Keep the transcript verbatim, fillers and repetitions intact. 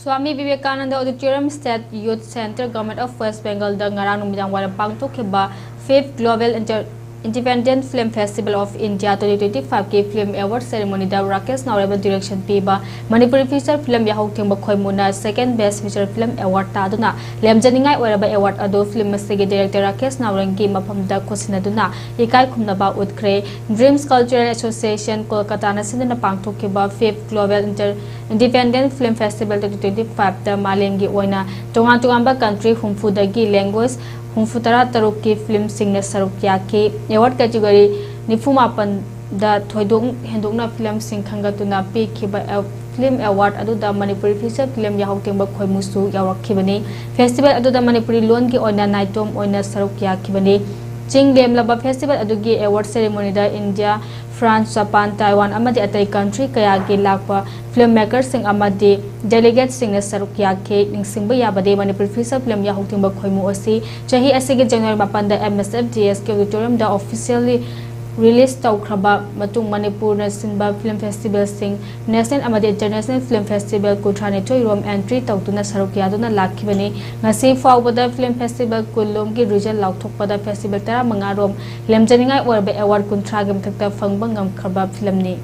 Swami Vivekananda Auditorium, State Youth Centre, Government of West Bengal ꯗ ꯉꯔꯥꯡ ꯅꯨꯃꯤꯗꯥꯡ ꯋꯥꯏꯔꯝ ꯄꯥꯡꯊꯣꯛꯈꯤꯕ Fifth Global Inter- Independent Film Festival of India twenty twenty-five ꯀꯤ Film Award Ceremony ꯗ Rakesh ꯅꯥꯎꯔꯦꯝꯅ direction ꯄꯤꯕ Manipuri feature film ꯌꯥꯍꯧ ꯊꯦꯡꯕ ꯈꯣꯏꯃꯨꯅ Second Best Feature Film Award ꯇꯥꯗꯨꯅ ꯂꯦꯝꯖꯅꯤꯡꯉꯥꯏ ꯑꯣꯏꯔꯕ award ꯑꯗꯨ film ꯑꯁꯤꯒꯤ director ꯔꯥꯀꯦꯁ ꯅꯥꯎꯔꯦꯝꯒꯤ ꯃꯐꯝꯗ ꯈꯨꯠꯁꯤꯟꯅꯗꯨꯅ ꯏꯀꯥꯏ ꯈꯨꯝꯅꯕ ꯎꯠꯈ꯭ꯔꯦ꯫ Dreams Cultural Association, ꯀꯣꯜꯀꯇꯥꯅ ꯁꯤꯟꯗꯨꯅ ꯄꯥꯡꯊꯣꯛꯈꯤꯕ Fifth Global Inter- Independent Film Festival twenty twenty-five ꯇ ꯃꯥꯂꯦꯝꯒꯤ ꯑꯣꯏꯅ ꯇꯣꯉꯥꯟ ꯇꯣꯉꯥꯟꯕ country ꯍꯨꯝꯐꯨꯗꯒꯤ language ꯍꯨꯝꯐꯨ ꯇꯔꯥ ꯇꯔꯨꯛꯀꯤ film ꯁꯤꯡꯅ ꯁꯔꯨꯛ ꯌꯥꯈꯤ꯫ Award category ꯅꯤꯐꯨ ꯃꯥꯄꯟꯗ ꯊꯣꯏꯗꯣꯛ ꯍꯦꯟꯗꯣꯛꯅ film ꯁꯤꯡ ꯈꯟꯒꯠꯇꯨꯅ ꯄꯤꯈꯤꯕ ꯑꯦ-, film award ꯑꯗꯨꯗ ꯃꯅꯤꯄꯨꯔꯤ feature film ꯌꯥꯍꯧ ꯊꯦꯡꯕ ꯈꯣꯏꯃꯨꯁꯨ ꯌꯥꯎꯔꯛꯈꯤꯕꯅꯤ꯫ Festival ꯑꯗꯨꯗ ꯃꯅꯤꯄꯨꯔꯤ ꯂꯣꯟꯒꯤ ꯑꯣꯏꯅ ꯅꯥꯏꯇꯣꯝ ꯑꯣꯏꯅ ꯁꯔꯨꯛ ꯌꯥꯈꯤꯕꯅꯤ꯫ ꯆꯤꯡ ꯂꯦꯝꯂꯕ festival ꯑꯗꯨꯒꯤ award ceremony ꯗ India, France, Japan, Taiwan ꯑꯃꯗꯤ ꯑꯇꯩ country ꯀꯌꯥꯒꯤ ꯂꯥꯛꯄ film maker ꯁꯤꯡ ꯑꯃꯗꯤ delegate ꯁꯤꯡꯅ ꯁꯔꯨꯛ ꯌꯥꯈꯤ꯫ ꯅꯤꯡꯁꯤꯡꯕ ꯌꯥꯕꯗꯤ, ꯃꯅꯤꯄꯨꯔꯤ feature film ꯌꯥꯍꯧ ꯊꯦꯡꯕ ꯈꯣꯏꯃꯨ ꯑꯁꯤ ꯆꯍꯤ ꯑꯁꯤꯒꯤ January ꯃꯥꯄꯟꯗ M S F D S ꯀꯤ auditorium ꯗ officially release ꯇꯧꯈ꯭ꯔꯕ ꯃꯇꯨꯡ, ꯃꯅꯤꯄꯨꯔꯅ ꯁꯤꯟꯕ film festival ꯁꯤꯡ, national ꯑꯃꯗꯤ international film festival ꯀꯨꯟꯊ꯭ꯔꯥꯅꯤꯊꯣꯏ ꯔꯣꯝ entry ꯇꯧꯗꯨꯅ ꯁꯔꯨꯛ ꯌꯥꯗꯨꯅ ꯂꯥꯛꯈꯤꯕꯅꯤ꯫ ꯉꯁꯤ ꯐꯥꯎꯕꯗ film festival ꯀꯨꯟ ꯂꯣꯝꯒꯤ result ꯂꯥꯎꯊꯣꯛꯄꯗ festival ꯇꯔꯥꯃꯉꯥ ꯔꯣꯝ ꯂꯦꯝꯖꯅꯤꯡꯉꯥꯏ ꯑꯣꯏꯔꯕ award ꯀꯨꯟꯊ꯭ꯔꯥꯒꯤ ꯃꯊꯛꯇ ꯐꯪꯕ ꯉꯝꯈ꯭ꯔꯕ film ꯅꯤ꯫